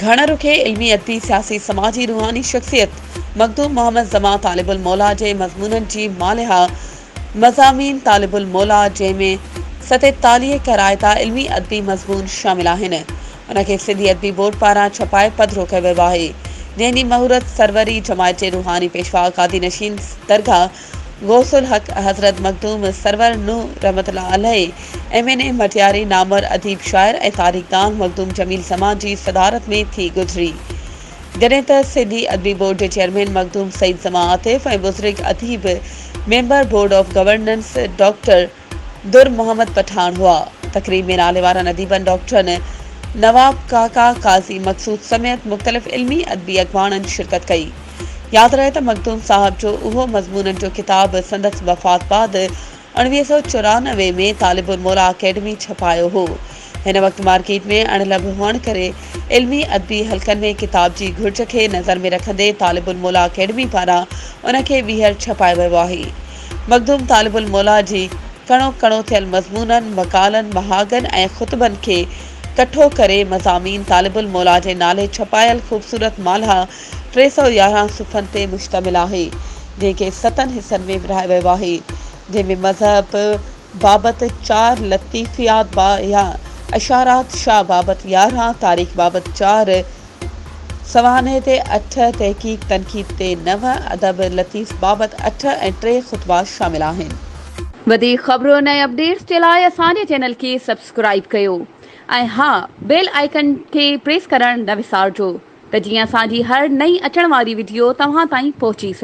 گهڻ رخي علمي ادبي سياسي سماجي روحاني شخصيت مخدوم محمد زمان طالب الموليٰ جي مضمونن جي مالحه مضامين طالب الموليٰ جنهن ۾ 47 ڪارائتا علمي ادبي مضمون شامل آهن ان کي سنڌي ادبي بورڊ پاران ڇپائي پڌرو ڪيو ويو آهي جنهن جي مهورت سروري جماعت جي روحاني پيشوا قاضي نشين درگاهه غوث الحق حضرت مخدوم سرور نوح رحمة الله عليه، ايم اين اي مٽياري، نامور اديب، شاعر ۽ تاريخدان مخدوم جميل زمان جي صدارت ۾ ٿي گذري. جڏهن ته سنڌي ادبي بورڊ جي چيئرمين مخدوم سعيد زمان عاطف ۽ بزرگ اديب member board of governance doctor Dur Muhammad Pathan هئا. تقريب ۾ ناليوارن اديبن ڊاڪٽرن نواب ڪاڪا قاضي مقصود سميت مختلف علمي ادبي اڳواڻن شرڪت ڪئي. ياد رهي ته مخدوم صاحب جو اهو مضمونن جو ڪتاب سندس وفات بعد 1994 ۾ طالب الموليٰ اڪيڊمي ڇپايو هو. هن وقت مارڪيٽ ۾ اڻلڀ هئڻ ڪري علمي ادبي حلقن ۾ ڪتاب جي گهرج کي نظر ۾ رکندي طالب الموليٰ اڪيڊمي پاران ان کي ٻيهر ڇپايو ويو آهي. مخدوم طالب الموليٰ جي ڪڻو ڪڻو ٿيل مضمونن، مقالن، مهاڳن ۽ خطبن کي ڪٺو ڪري مضامين طالب الموليٰ جي نالي ڇپايل خوبصورت مالها 311 صفحن تي مشتمل آهي، جنهن کي ستن حصن ۾ ورهايو ويو آهي، جنهن ۾ مذهب بابت چار، لطيفيات يا اشارات شاهه بابت 11، تاريخ بابت چار، سوانح تي اٺ، تحقيق تنقيد تي نو، ادب لطيف بابت اٺ ۽ ٽي خطبا شامل آهن. وڌيڪ خبرن ۽ اپڊيٽس جي لاء اسان جي چينل کي سبسڪرائيب ڪيو ۽ ها بيل آئيڪن کي پريس ڪرڻ نه وسارجو ته جيئن اسان جي هر نئين اچڻ واري وڊيو توهان تائين پهچي سگهي.